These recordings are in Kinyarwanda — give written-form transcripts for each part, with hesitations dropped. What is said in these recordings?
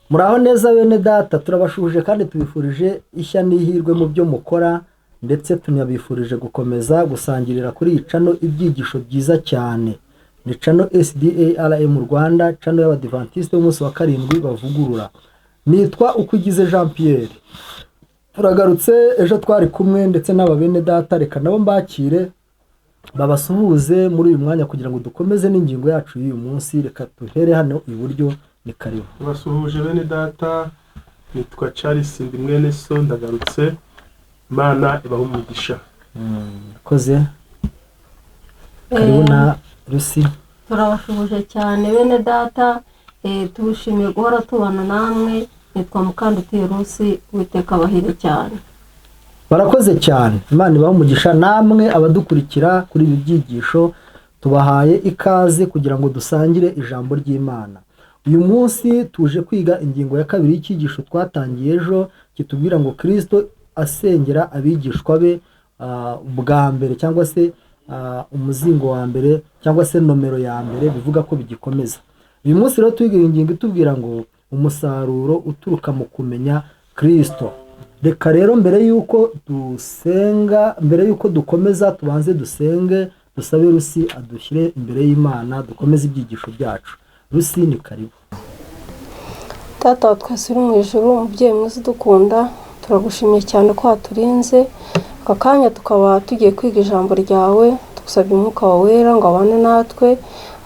Muraho neza bene data, turabashuhuje kandi tubifurije ishya n'ihirwe mu byo mukora, ndetse tunabifurije gukomeza gusangirira kuri iyi channel ibyigisho byiza cyane. Ni channel SDARM Rwanda, channel y'Abadivantisite b'umunsi wa karindwi bavugurura. Nitwa Ukwigize Jean Pierre. Turagarutse, ejo twari kumwe ndetse n'aba bene data, reka nabo mbakire babasuhuze muri uyu mwanya kugira ngo dukomeze n'ingingo yacu y'uyu munsi. Reka duhere hano iburyo, ni karibu. Basuhuje bene data, nitwa Charles, ndi mwene so, ndagarutse. Imana ibahe umugisha. Koze karibu na Rusi. Turabashuhuje cyane bene data, tubishimiye guhora tubana namwe. Nitwa Mukandutiye Rusi, Uwiteka abahire cyane. Barakoze cyane, Imana ibahe umugisha. Namwe abadukurikira kuri ibi byigisho, tubahaye ikaze kugira ngo dusangire ijambo ry'Imana. Uyu munsi tuje kwiga ingingo ya kabiri y'icyigisho twatangiye ejo, kitubwira ngo Kirisito asengera abigishwa be bwa mbere, cyangwa se umuzingo wa mbere, cyangwa se nomero ya mbere, bivuga ko bigikomeza. Uyu munsi rero twiga ingingo itubwira ngo umusaruro uturuka mu kumenya Kirisito. Reka rero mbere y'uko dusenga, mbere y'uko dukomeza, tubanze dusenge, dusabe Rusi adushyire imbere y'Imana, dukomeze ibyigisho byacu. Rusi, ni karibu. Data wa twese uri mu ijuru, umubyeyi mwiza udukunda, turagushimiye cyane ko waturinze aka kanya tukaba tugiye kwiga ijambo ryawe. Tugusabye umwuka wawe wera ngo abane natwe,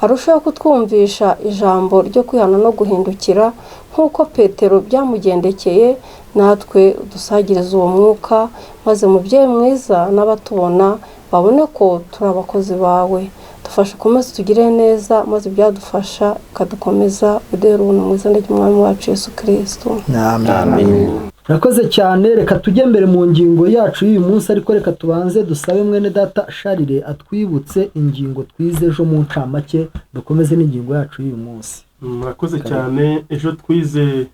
arusheho kutwumvisha ijambo ryo kwihana no guhindukira nk'uko Petero byamugendekeye. Natwe udusagirize uwo mwuka, maze mubyeyi mwiza, n'abatubona babone ko turi abakozi bawe. Dufashe, ukomeze tugire neza, maze ibyadufasha bikadukomeza, uduhere ubuntu mwiza ry'Umwami wacu Yesu Kirisito. Amen. Murakoze cyane. Reka tujye mbere mu ngingo yacu y'uyu munsi, ariko reka tubanze dusabe mwene data Sharire atwibutse ingingo twize ejo mu ncamake, dukomeze n'ingingo yacu y'uyu munsi. Murakoze cyane. Ejo twize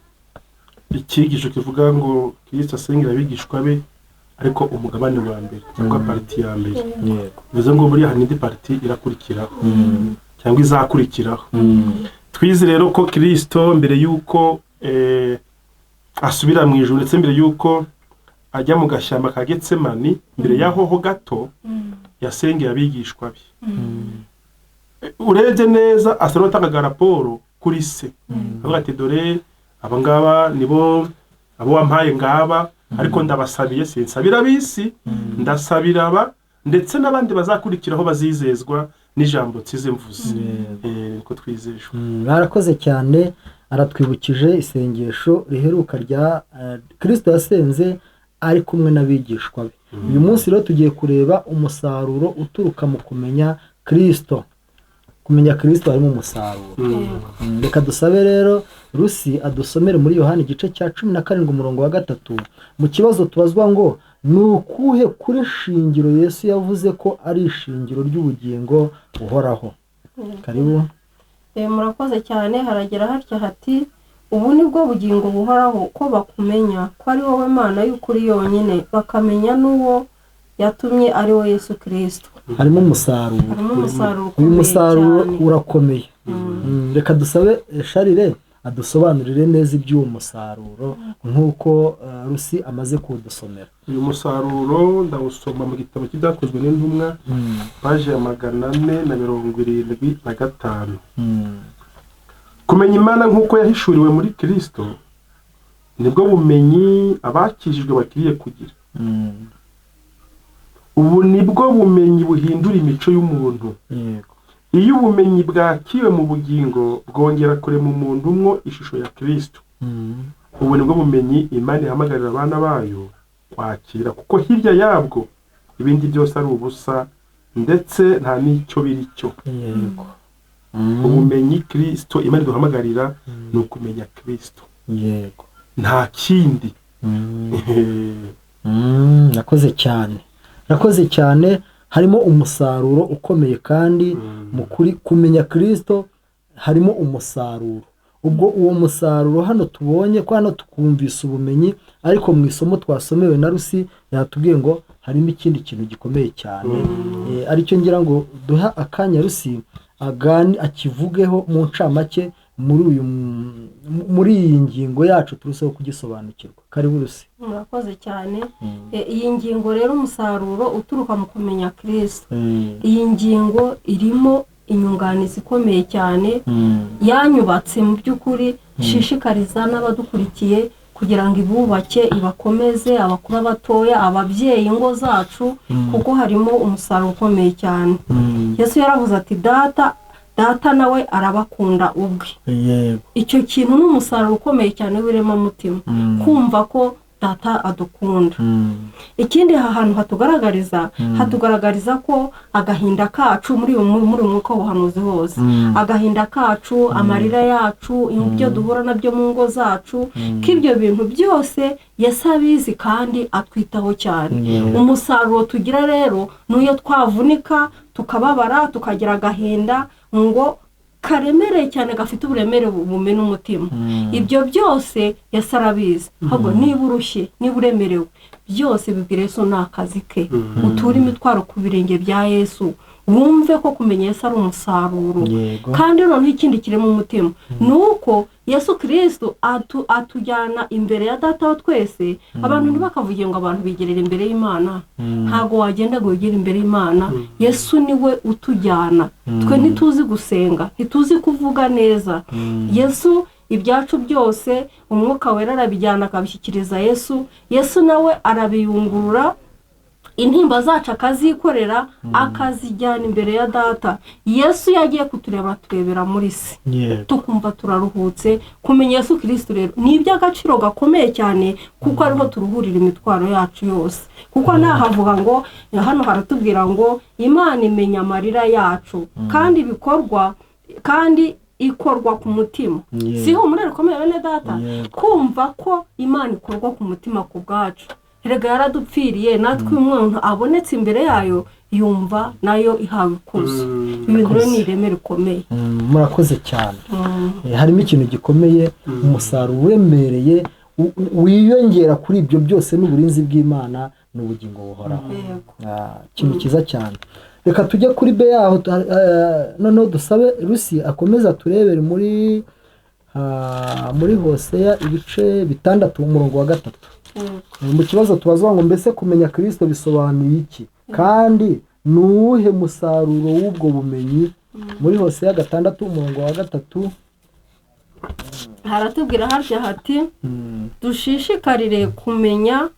icyigisho kivuga ngo Kirisito asengera abigishwa be, ariko umugabane wa mbere cyangwa partie ya mbere. Bivuze ngo buriya hari n'indi partie irakurikiraho cyangwa izakurikiraho. Twize rero ko Kirisito mbere y'uko asubira mu ijuru, ndetse mbere y'uko ajya mu gashyamba ka Getsemani, mbere y'aho ho gato, yasengeye abigishwa be. Urebye neza asa n'uwatangaga raporo kuri se, avuga ati: "Dore aba ngaba nibo abo wampaye ngaba, ariko ndabasabiye, sinsabira ab'isi, ndasabira aba ndetse n'abandi bazakurikiraho bazizezwa n'ijambo nsize mvuze." Niko twizejwe. Barakoze cyane, aratwibukije isengesho riheruka rya Kirisito yasenze ari kumwe n'abigishwa be. Uyu munsi rero tugiye kureba umusaruro uturuka mu kumenya Kirisito. Kumenya Kirisito harimo umusaruro. Reka dusabe rero Rusi adusomere muri Yohani igice cya 17 umurongo wa 3, mu kibazo tubazwa ngo: ni ukuhe kuri shingiro Yesu yavuze ko ari ishingiro ry'ubugingo buhoraho? Karibu. Murakoze cyane. Haragira hatya hati: "Ubu ni bwo bugingo buhoraho, ko bakumenya ko ari wowe Mana y'ukuri yonyine, bakamenya n'uwo yatumye, ari we Yesu Kirisito." Harimo umusaruro. Harimo umusaruro Uyu ukomeye musaruro cyane. urakomeye. Reka dusabe Sharire adusobanurire neza iby'uwo musaruro nk'uko Rusi amaze kuwudusomera. Uyu musaruro ndawusoma mu gitabo cy'Ibyakozwe n'Intumwa, paji ya 475. Kumenya Imana nk'uko yahishuriwe muri Kirisito nibwo bumenyi abakijijwe bakwiriye kugira. Ubu nibwo bumenyi buhindura imico y'umuntu. Iyo ubumenyi bwakiwe mu bugingo, bwongera kurema umuntu mwo ishusho ya Kirisito. Ubu nibwo bumenyi Imana ihamagarira abana bayo kwakira, kuko hirya yabwo ibindi byose ari ubusa, ndetse nta n'icyo biri cyo. Ubumenyi Kirisito Imana iduhamagarira ni ukumenya Kirisito, nta kindi. Nakoze cyane, nakoze cyane. Harimo umusaruro ukomeye kandi mu kuri kumenya Kirisito harimo umusaruro. Ubwo uwo musaruro hano tubonye ko hano twumvise ubumenyi, ariko mu isomo twasomewe na Rusi yatubwiye ngo harimo ikindi kintu gikomeye cyane, aricyo ngira ngo duha akanya Rusi agani akivugeho mu ncamake. muri iyi ngingo yacu turuseho kugisobanukirwa. Karibu Rusi. Murakoze cyane. Iyi ngingo rero, umusaruro uturuka mu kumenya Kristo, iyi ngingo irimo inyunganizi ikomeye cyane yanyubatse mu by'ukuri. Nshishikariza n'abadukurikiye kugira ngo ibubake, ibakomeze, abakuru, abatoya, ababyeyi, ingo zacu, kuko harimo umusaruro ukomeye cyane. Yesu yaravuze ati data, data nawe arabakunda ubwe. Icyo kintu ni umusaruro ukomeye cyane w'iremamutima, kumva ko data adukunda. Ikindi aha hantu hatugaragariza ko agahinda kacu muri uyu mwuka w'ubuhanuzi hose, agahinda kacu, amarira yacu, ibyo duhura nabyo mu ngo zacu, ko ibyo bintu byose Yesu abizi kandi atwitaho cyane. Umusaruro tugira rero n'iyo twavunika, tukababara, tukagira agahinda ngo karemereye cyane, gafite uburemere bumena umutima, ibyo byose Yesu arabizi. Ahubwo niba urushye, niba uremerewe, byose bibwira Yesu, ni akazi ke. Uture imitwaro ku birenge bya Yesu, wumve ko kumenya Yesu ari umusaruro. Kandi noneho ikindi kiri mu mutima ni uko Yesu Kirisitu atujyana imbere ya data wa twese. Abantu ntibakavuge ngo abantu bigerera imbere y'Imana. Ntabwo wagenda ngo wigere imbere y'Imana. Yesu niwe utujyana. Twe ntituzi gusenga, ntituzi kuvuga neza. Yesu, ibyacu byose Umwuka Wera arabijyana akabishyikiriza Yesu. Yesu nawe arabiyungurura, intimba zacu akazikorera, akazijyana imbere ya data. Yesu yagiye kutureba, turebera muri se, tukumva turaruhutse. Kumenya Yesu Kirisitu rero ni iby'agaciro gakomeye cyane, kuko ariho turuhurira imitwaro yacu yose. Kuko nahavuga ngo hano haratubwira ngo Imana imenya amarira yacu, kandi ibikorwa kandi ikorwa ku mutima. Si ihumure rikomeye, bene data, kumva ko Imana ikorwa ku mutima ku bwacu? Erega yaradupfiriye. Natwe iyo umuntu abonetse imbere yayo, yumva nayo ihawe ikuzo. Ibintu rero ni ireme rikomeye. Murakoze cyane. Harimo ikintu gikomeye, umusaruro uremereye wiyongera kuri ibyo byose n'uburinzi bw'Imana n'ubugingo buhoraho. Ikintu cyiza cyane. Reka tujye kuri be yaho, noneho dusabe Rusi akomeza turebere muri Hoseya ibice 6, umurongo wa 3. Mu kibazo tubazwa ngo mbese kumenya Kristo bisobanuye iki, kandi ni uwuhe musaruro w'ubwo bumenyi? Muri Hoseya 6, umurongo wa 3. Haratubwira harya hati: "Dushishikarire kumenya,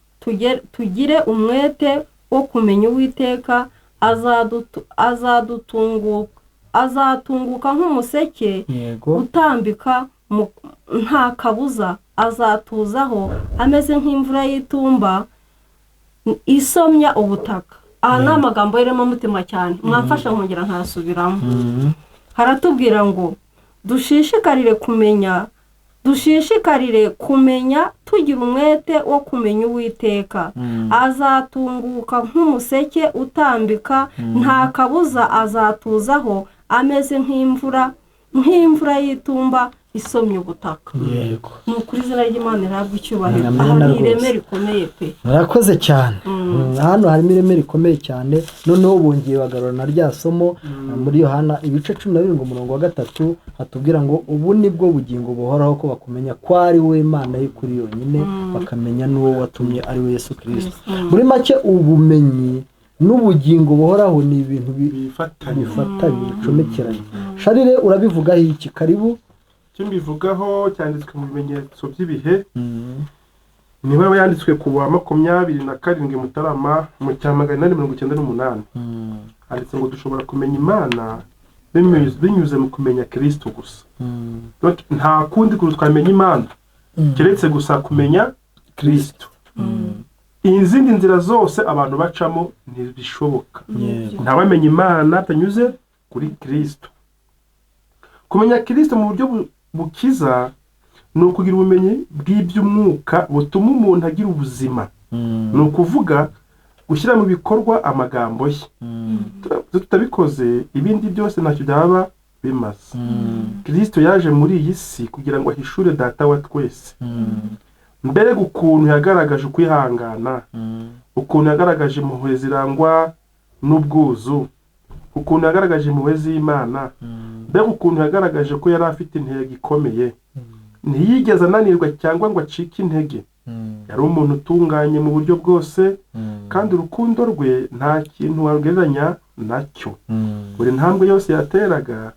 tugire umwete wo kumenya Uwiteka. Azatunguka nk'umuseke utambika, nta kabuza azatuzaho ameze nk'imvura y'itumba isomya ubutaka." Aha ni amagambo y'iremamutima cyane. Mwamfasha nkongera nkayasubiramo. Haratubwira ngo dushishikarire kumenya, dushishikarire kumenya, tugira umwete wo kumenya Uwiteka. Azatunguka nk'umuseke utambika, nta kabuza azatuzaho ameze nk'imvura y'itumba isomye ubutaka. Ni ukuri, izina ry'Imana rihabwa icyubahiro. Amen. Aha ni Rwose. ireme rikomeye pe. Murakoze cyane. Hano harimo ireme rikomeye cyane. Noneho bongeye bagarura na rya somo muri Yohana ibice 17, umurongo wa 3, hatubwira ngo ubu ni bwo bugingo buhoraho, ko bakumenya ko ari we Mana y'ukuri yonyine, bakamenya n'uwo watumye, ari we Yesu Kirisito. Muri make, ubumenyi n'ubugingo buhoraho ni ibintu bifatanye, bifatanye, bicomekeranye. Sharire, urabivugaho iki? Karibu. Icyo mbivugaho cyanditswe mu bimenyetso by'ibihe, niba yanditswe ku wa 27 Mutarama mu cya 898. Handitse ngo dushobora kumenya Imana binyuze mu kumenya Kirisito gusa. Nta kundi kuntu twamenya Imana keretse gusa kumenya Kirisito. Izindi nzira zose abantu bacamo ntibishoboka. Ntawamenya Imana atanyuze kuri Kirisito. Kumenya Kirisito mu buryo bukiza ni ukugira ubumenyi bw'iby'umwuka butuma umuntu agira ubuzima, ni ukuvuga gushyira mu bikorwa amagambo ye. Tutabikoze, ibindi byose ntacyo byaba bimaze. Kirisito yaje muri iyi si kugira ngo ahishure Data wa twese. Mbega ukuntu yagaragaje ukwihangana, ukuntu yagaragaje impuhwe zirangwa n'ubwuzu! Ukuntu yagaragaje impuhwe z'Imana, mbega ukuntu yagaragaje ko yari afite intego ikomeye! Ntiyigeze ananirwa cyangwa ngo acike intege. Yari umuntu utunganye mu buryo bwose, kandi urukundo rwe nta kintu warugereranya nacyo. Buri ntambwe yose yateraga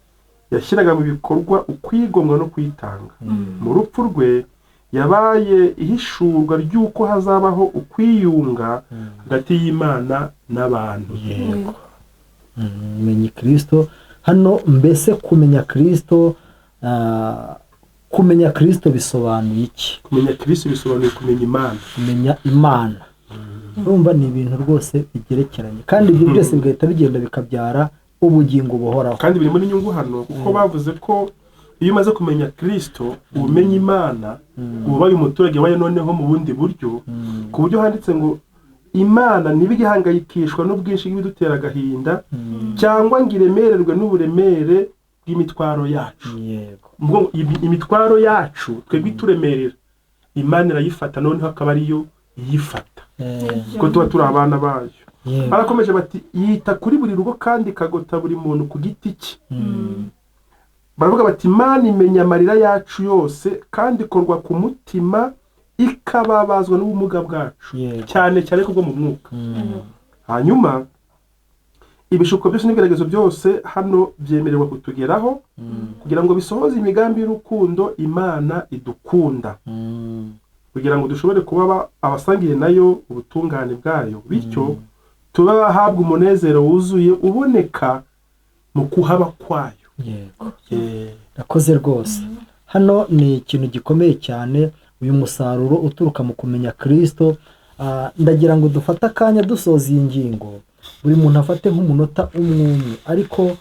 yashyiraga mu bikorwa ukwigomwa no kwitanga. Mu rupfu rwe yabaye ihishurwa ry'uko hazabaho ukwiyunga hagati y'Imana n'abantu. Yego. Menya Kristo hano. Mbese kumenya Kristo, kumenya Kristo bisobanuye iki? Kumenya Kristo bisobanuye kumenya Imana. Kumenya Imana, urumva ni ibintu rwose bigerekeranye, kandi ibyo byose bigahita bigenda bikabyara ubugingo buhoraho. Kandi birimo n'inyungu hano, kuko bavuze ko iyo umaze kumenya Kristo uba umenya Imana, uba ubaye umuturage wayo noneho mu bundi buryo, ku buryo handitse ngo Imana ntibijye ihangayikishwa n'ubwinshi bw'ibidutera agahinda, cyangwa ngo iremererwe n'uburemere bw'imitwaro yacu. Ubwo imitwaro yacu twebwe ituremerera, Imana irayifata, noneho akaba ariyo iyifata, kuko tuba turi abana bayo. Barakomeje bati yita kuri buri rugo kandi ikagota buri muntu ku giti cye. Baravuga bati Imana imenya amarira yacu yose, kandi ikorwa ku mutima, ikababazwa n'ubumuga bwacu, cyane cyane kubwo mu mwuka. Hanyuma ibishuko byose n'ibigeragezo byose hano byemererwa kutugeraho kugira ngo bisohoze imigambi y'urukundo Imana idukunda, kugira ngo dushobore kuba abasangiye nayo ubutungane bwayo, bityo tube abahabwa umunezero wuzuye uboneka mu kuhaba kwayo. Yego, yakoze rwose. Hano ni ikintu gikomeye cyane, uyu musaruro uturuka mu kumenya Kristo. Ndagira ngo dufate akanya dusoza iyi ngingo, buri muntu afate nk'umunota umwe umwe, ariko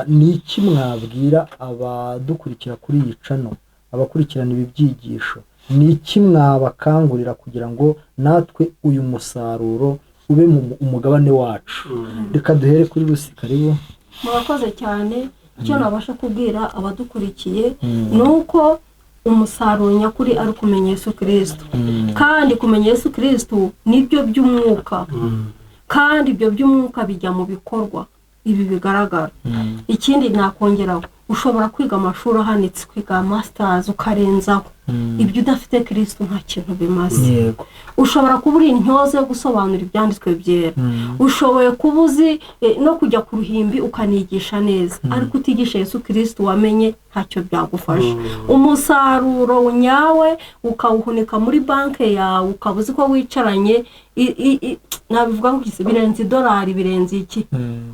ni iki mwabwira abadukurikira kuri iyi channel, abakurikirana ibi byigisho? Ni iki mwabakangurira kugira ngo natwe uyu musaruro ube mu umugabane wacu? Reka duhere kuri Rusi, karibu. Murakoze cyane. Icyo nabasha kubwira abadukurikiye ni uko umusaruro nyakuri ari ukumenya Yesu Kristo, kandi kumenya Yesu Kristo nibyo by'umwuka, kandi ibyo by'umwuka bijya mu bikorwa ibi bigaragara. Ikindi nakongeraho, ushobora kwiga amashuri ahanitse, kwiga masters ukarenzaho, ibyo udafite Kristo nta kintu bimaze. Ushobora kuba uri intyoza yo gusobanura ibyanditswe byera, ushoboye kuba uzi no kujya ku ruhimbi ukanigisha neza, ariko utigisha Yesu Kristo wamenye ntacyo byagufasha. Umusaruro nyawe ukawuhunika muri banki yawe, ukaba uzi ko wicaranye nabivuga ngo birenze idolari, birenze iki,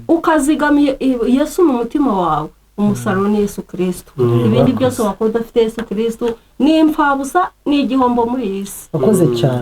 ukazigama Yesu mu mutima wawe. Umusaruro ni Yesu Kristo. Ibindi byose wakora udafite Yesu Kristo ni impfabusa, ni igihombo muri iyi si. Wakoze cyane.